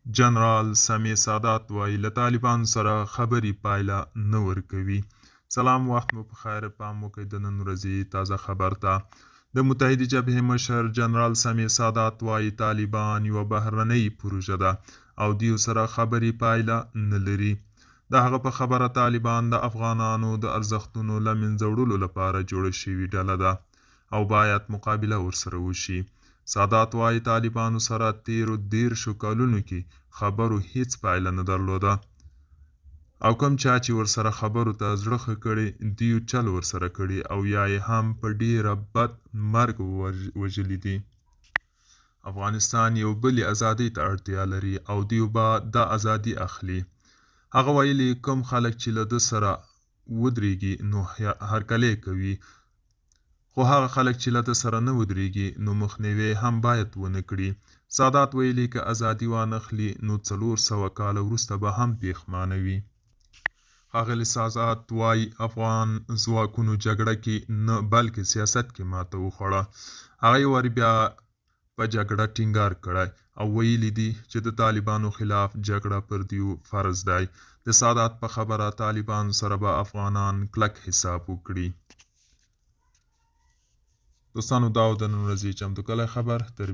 جنرال سمیع سادات وایي له طالبانو سره خبرې پایله نه ورکوي. سلام وخت مو په خیر، پام وکړئ د نن ورځې تازه خبر ته. د متحدې جبهې مشر جنرال سمیع سادات وایي طالبان یوه بهرنۍ پروژه ده او دیو سره خبرې پایله نه لري. د هغه په خبره طالبان د افغانانو د ارزښتونو له منځه وړلو لپاره جوړه شوي ډله ده او باید مقابله ورسره وشي. سادات وایي طالبانو سره تیرو 30 کلونو کې خبرو هیڅ پایله نه درلوده او کوم چا چې ورسره خبرو ته زړه ښه کړي دیو چل ورسره کړي او یا یې هم په ډیره بد مرګ وژلي دي. افغانستان یو بلې ازادۍ ته اړتیا لري او دیو به دا ازادي اخلي. هغه ویلي کوم خلک چې له ده سره ودریږي نو هرکلی کوي، خو هغه خلک چې له ده سره نه ودریږي نو مخنیوی هم باید ونه کړي. سادات ویلي که ازادي وانخلي نو 400 کاله وروسته به هم پېښمانه وي. ښاغلی سادات وایي افغان ځواکونو جګړه کې نه بلکې سیاست کې ماته وخوړه. هغه یو وار بیا په جګړه ټینګار کړی او ویلي دي چې د طالبانو خلاف جګړه پر دیو فرض دی. د سادات په خبره طالبانو سره به افغانان کلک حساب وکړي. دوستانو دا و د نن ورځې چمتو کړی خبر. تر بیا.